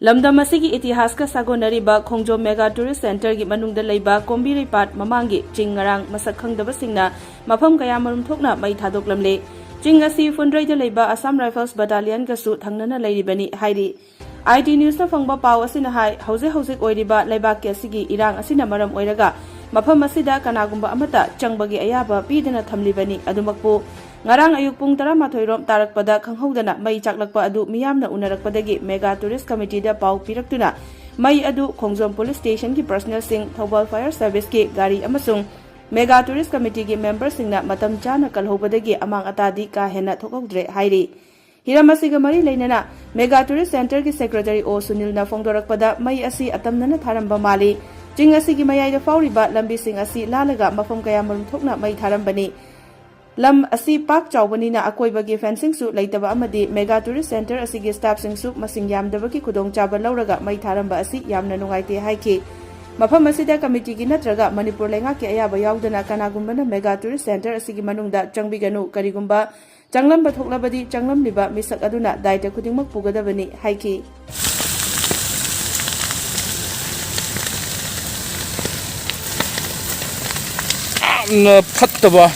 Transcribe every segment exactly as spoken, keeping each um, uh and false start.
ꯂꯝꯗꯝ ꯑꯁꯤꯒꯤ ꯏꯇꯤꯍꯥꯁꯀ ꯁꯥꯒꯣꯟꯅꯔꯤꯕ ꯈꯣꯡꯖꯣꯝ mega tourist ꯁꯦꯟꯇꯔꯒꯤ ꯃꯅꯨꯡꯗ ꯂꯩꯕ ꯀꯣꯝꯕꯤꯔꯩ ꯄꯥꯠ ꯃꯃꯥꯡꯒꯤ ꯆꯤꯡ ꯉꯔꯥꯡ ꯃꯁꯛ ꯈꯪꯗꯕꯁꯤꯡꯅ ꯃꯐꯝ ꯀꯌꯥꯃꯔꯨꯝ ꯊꯣꯛꯅ ꯃꯩ ꯊꯥꯗꯣꯛꯂꯝꯂꯦ꯫ ꯆꯤꯡ ꯑꯁꯤ ꯐꯨꯟꯗ꯭ꯔꯩꯗ ꯂꯩꯕ ꯑꯁꯥꯝ ꯔꯥꯏꯐꯜꯁ ꯕꯠꯇꯥꯂꯤꯌꯟꯒꯁꯨ ꯊꯪꯅꯅ ꯂꯩꯔꯤꯕꯅꯤ ꯍꯥꯏꯔꯤ꯫ ꯑꯥꯏ ꯇꯤ ꯅ꯭ꯌꯨꯁꯅ ꯐꯪꯕ ꯄꯥꯎ ꯑꯁꯤꯅ ꯍꯥꯏ, ꯍꯧꯖꯤꯛ ꯍꯧꯖꯤꯛ ꯑꯣꯏꯔꯤꯕ ꯂꯩꯕꯥꯛꯀꯤ ꯑꯁꯤꯒꯤ ꯏꯔꯥꯡ ꯑꯁꯤꯅ ꯃꯔꯝ ꯑꯣꯏꯔꯒ ꯃꯐꯝ ꯑꯁꯤꯗ ꯀꯅꯥꯒꯨꯝꯕ ꯑꯃꯠꯇ ꯆꯪꯕꯒꯤ ꯑꯌꯥꯕ ꯄꯤꯗꯅ ꯊꯝꯂꯤꯕꯅꯤ꯫ ꯑꯗꯨꯃꯛꯄꯨ ꯉꯔꯥꯡ ꯑꯌꯨꯛ ꯄꯨꯡ ꯇꯔꯥꯃꯥꯊꯣꯏ ꯔꯣꯝ ꯇꯥꯔꯛꯄꯗ ꯈꯪꯍꯧꯗꯅ ꯃꯩ ꯆꯥꯛꯂꯛꯄ ꯑꯗꯨ ꯃꯤꯌꯥꯝꯅ ꯎꯅꯔꯛꯄꯗꯒꯤ ꯃꯦꯒꯥ ꯇꯨꯔꯤꯁ ꯀꯃꯤꯇꯤꯗ ꯄꯥꯎ ꯄꯤꯔꯛꯇꯨꯅ ꯃꯩ ꯑꯗꯨ ꯈꯣꯡꯖꯣꯝ ꯄꯨꯂꯤꯁ ꯁ꯭ꯇꯦꯁꯟꯒꯤ ꯄꯔꯁꯅꯦꯜꯁꯤꯡ, ꯊꯧꯕꯥꯜ ꯐꯥꯌꯔ ꯁꯔꯚꯤꯁꯀꯤ ꯒꯥꯔꯤ ꯑꯃꯁꯨꯡ ꯃꯦꯒꯥ ꯇꯨꯔꯤꯁ ꯀꯃꯤꯇꯤꯒꯤ ꯃꯦꯝꯕꯔꯁꯤꯡꯅ ꯃꯇꯝ ꯆꯥꯅ ꯀꯜꯍꯧꯕꯗꯒꯤ ꯑꯃꯥꯡ ꯑꯇꯥꯗꯤ ꯀꯥ ꯍꯦꯟꯅ ꯊꯣꯛꯍꯧꯗ꯭ꯔꯦ ꯍꯥꯏꯔꯤ꯫ ꯍꯤꯔꯝ ꯑꯁꯤꯒ ꯃꯔꯤ ꯂꯩꯅꯅ ꯃꯦꯒꯥ ꯇꯨꯔꯤꯁ ꯁꯦꯟꯇꯔꯒꯤ ꯁꯦꯀ꯭ꯔꯦꯇꯔꯤ ꯑꯣ ꯁꯨꯅꯤꯜꯅ ꯐꯣꯡꯗꯣꯔꯛꯄꯗ, ꯃꯩ ꯑꯁꯤ ꯑꯇꯝꯅꯅ ꯊꯥꯔꯝꯕ ꯃꯥꯜꯂꯤ꯫ ꯆꯤꯡ ꯑꯁꯤꯒꯤ ꯃꯌꯥꯏꯗ ꯐꯥꯎꯔꯤꯕ ꯂꯝꯕꯤꯁꯤꯡ ꯑꯁꯤ ꯂꯥꯜꯂꯒ ꯃꯐꯝ ꯀꯌꯥꯃꯔꯨꯝ ꯊꯣꯛꯅ ꯃꯩ ꯊꯥꯔꯝꯕꯅꯤ꯫ ꯂꯝ ꯑꯁꯤ ꯄꯥꯛ ꯆꯥꯎꯕꯅꯤꯅ ꯑꯀꯣꯏꯕꯒꯤ ꯐꯦꯟꯁꯤꯡꯁꯨ ꯂꯩꯇꯕ ꯑꯃꯗꯤ ꯃꯦꯒꯥ ꯇꯨꯔꯤꯁ ꯁꯦꯟꯇꯔ ꯑꯁꯤꯒꯤ ꯁ꯭ꯇꯥꯐꯁꯤꯡꯁꯨ ꯃꯁꯤꯡ ꯌꯥꯝꯗꯕꯒꯤ ꯈꯨꯗꯣꯡꯆꯥꯕ ꯂꯧꯔꯒ ꯃꯩ ꯊꯥꯔꯝꯕ ꯑꯁꯤ ꯌꯥꯝꯅ ꯅꯨꯡꯉꯥꯏꯇꯦ ꯍꯥꯏꯈꯤ꯫ ꯃꯐꯝ ꯑꯁꯤꯗ ꯀꯃꯤꯇꯤꯒꯤ ꯅꯠꯇ꯭ꯔꯒ ꯃꯅꯤꯄꯨꯔ ꯂꯩꯉꯥꯛꯀꯤ ꯑꯌꯥꯕ ꯌꯥꯎꯗꯅ ꯀꯅꯥꯒꯨꯝꯕꯅ ꯃꯦꯒꯥ ꯇꯨꯔꯤꯁ ꯁꯦꯟꯇꯔ ꯑꯁꯤꯒꯤ ꯃꯅꯨꯡꯗ ꯆꯪꯕꯤꯒꯅꯨ, ꯀꯔꯤꯒꯨꯝꯕ ꯆꯪꯂꯝꯕ ꯊꯣꯛꯂꯕꯗꯤ ꯆꯪꯂꯝꯂꯤꯕ ꯃꯤꯁꯛ ꯑꯗꯨꯅ ꯗꯥꯏꯇ ꯈꯨꯗꯤꯡꯃꯛ ꯄꯨꯒꯗꯕꯅꯤ ꯍꯥꯏꯈꯤ꯫ ꯌꯥꯝꯅ ꯐꯠꯇꯕ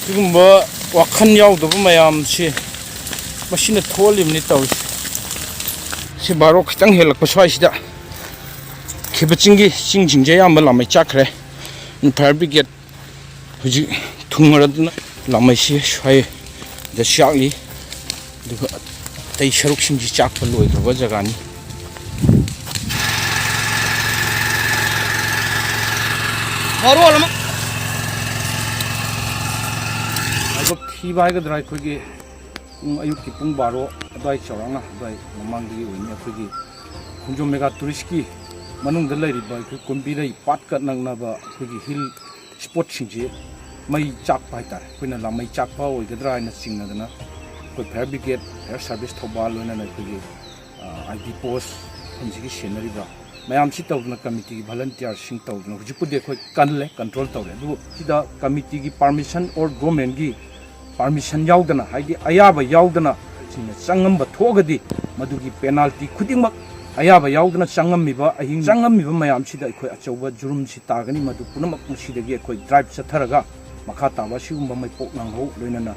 ꯁꯤꯒꯨꯝꯕ ꯋꯥꯈꯜ ꯌꯥꯎꯗꯕ ꯃꯌꯥꯝꯁꯤ ꯃꯁꯤꯅ ꯊꯣꯛꯍꯜꯂꯤꯕꯅꯤ ꯇꯧꯔꯤꯁꯦ꯫ ꯁꯤ ꯕꯥꯔꯣ ꯈꯤꯇꯪ ꯍꯦꯜꯂꯛꯄ ꯁ꯭ꯋꯥꯏꯁꯤꯗ ꯈꯦꯕ ꯆꯤꯡꯒꯤ ꯆꯤꯡꯁꯤꯡꯁꯦ ꯑꯌꯥꯝꯕ ꯂꯥꯃꯩ ꯆꯥꯛꯈ꯭ꯔꯦ꯫ ꯐꯥꯌꯔ ꯕ꯭ꯔꯤꯒꯦꯗ ꯍꯧꯖꯤꯛ ꯊꯨꯡꯉꯔꯗꯨꯅ ꯂꯥꯃꯩꯁꯤ ꯁ꯭ꯋꯥꯏꯗ ꯆꯥꯛꯂꯤ꯫ ꯑꯗꯨꯒ ꯑꯇꯩ ꯁꯔꯨꯛꯁꯤꯡꯁꯤ ꯆꯥꯛꯄ ꯂꯣꯏꯈ꯭ꯔꯕ ꯖꯒꯥꯅꯤ꯫ ꯃꯔꯣꯜ ꯑꯃ ꯂꯥꯏꯕꯛ ꯊꯤꯕ ꯍꯥꯏꯒꯗ꯭ꯔꯥ, ꯑꯩꯈꯣꯏꯒꯤ ꯄꯨꯡ, ꯑꯌꯨꯛꯀꯤ ꯄꯨꯡ ꯕꯥꯔꯣ ꯑꯗꯨꯋꯥꯏ ꯆꯥꯎꯔꯥꯛꯅ ꯑꯗꯨꯋꯥꯏ ꯃꯃꯥꯡꯗꯒꯤ ꯑꯣꯏꯅꯤ꯫ ꯑꯩꯈꯣꯏꯒꯤ ꯈꯣꯡꯖꯣꯝ ꯃꯦꯒꯥ ꯇꯨꯔꯤꯁꯀꯤ ꯃꯅꯨꯡꯗ ꯂꯩꯔꯤꯕ ꯑꯩꯈꯣꯏ ꯀꯨꯝꯕꯤꯔꯩ ꯄꯥꯠꯀ ꯅꯛꯅꯕ ꯑꯩꯈꯣꯏꯒꯤ ꯍꯤꯜ ꯁ꯭ꯄꯣꯠꯁꯤꯡꯁꯤ ꯃꯩ ꯆꯥꯛꯄ ꯍꯥꯏꯇꯥꯔꯦ꯫ ꯑꯩꯈꯣꯏꯅ ꯂꯥꯃꯩ ꯆꯥꯛꯄ ꯑꯣꯏꯒꯗ꯭ꯔꯥ ꯍꯥꯏꯅ ꯆꯤꯡꯅꯗꯅ ꯑꯩꯈꯣꯏ Fire brigade, Fire service Thoubal, ꯂꯣꯏꯅꯅ ꯑꯩꯈꯣꯏꯒꯤ, ꯑ, ꯑꯥꯏ ꯕꯤ ꯄꯣꯁ ꯃꯐꯝꯁꯤꯒꯤ ꯁꯦꯟꯅꯔꯤꯕ ꯃꯌꯥꯝꯁꯤ ꯇꯧꯗꯅ, ꯀꯃꯤꯇꯤꯒꯤ ꯚꯣꯂꯟꯇꯤꯌꯥꯔꯁꯤꯡ ꯇꯧꯗꯅ ꯍꯧꯖꯤꯛꯄꯨꯗꯤ ꯑꯩꯈꯣꯏ ꯀꯜꯂꯦ, ꯀꯟꯇ꯭ꯔꯣꯜ ꯇꯧꯔꯦ꯫ ꯑꯗꯨꯕꯨ ꯁꯤꯗ ꯀꯃꯤꯇꯤꯒꯤ ꯄꯥꯔꯃꯤꯁꯟ ꯑꯣꯔ ꯒꯣꯔꯃꯦꯟꯒꯤ ꯄꯥꯔꯃꯤꯁꯟ ꯌꯥꯎꯗꯅ, ꯍꯥꯏꯗꯤ ꯑꯌꯥꯕ ꯌꯥꯎꯗꯅ ꯁꯤꯡꯅ ꯆꯪꯉꯝꯕ ꯊꯣꯛꯑꯒꯗꯤ, ꯃꯗꯨꯒꯤ ꯄꯦꯅꯥꯜꯇꯤ ꯈꯨꯗꯤꯡꯃꯛ, ꯑꯌꯥꯕ ꯌꯥꯎꯗꯅ ꯆꯪꯉꯝꯃꯤꯕ, ꯑꯍꯤꯡ ꯆꯪꯉꯝꯃꯤꯕ ꯃꯌꯥꯝꯁꯤꯗ ꯑꯩꯈꯣꯏ ꯑꯆꯧꯕ ꯖꯨꯔꯨꯝꯁꯤ ꯇꯥꯒꯅꯤ꯫ ꯃꯗꯨ ꯄꯨꯝꯅꯃꯛ ꯉꯁꯤꯗꯒꯤ ꯑꯩꯈꯣꯏ ꯗ꯭ꯔꯥꯏꯚ ꯆꯠꯊꯔꯒ ꯃꯈꯥ ꯇꯥꯕ ꯑꯁꯤꯒꯨꯝꯕ ꯃꯩꯄꯣꯛ ꯂꯥꯡꯍꯧ, ꯂꯣꯏꯅꯅ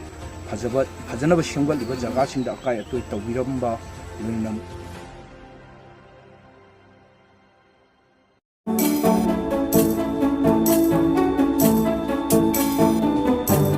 ꯐꯖꯕ, ꯐꯖꯅꯕ ꯁꯦꯝꯒꯠꯂꯤꯕ ꯖꯒꯥꯁꯤꯡꯗ ꯑꯀꯥꯏ ꯑꯇꯣꯏ ꯇꯧꯕꯤꯔꯝꯕ, ꯂꯣꯏꯅꯅ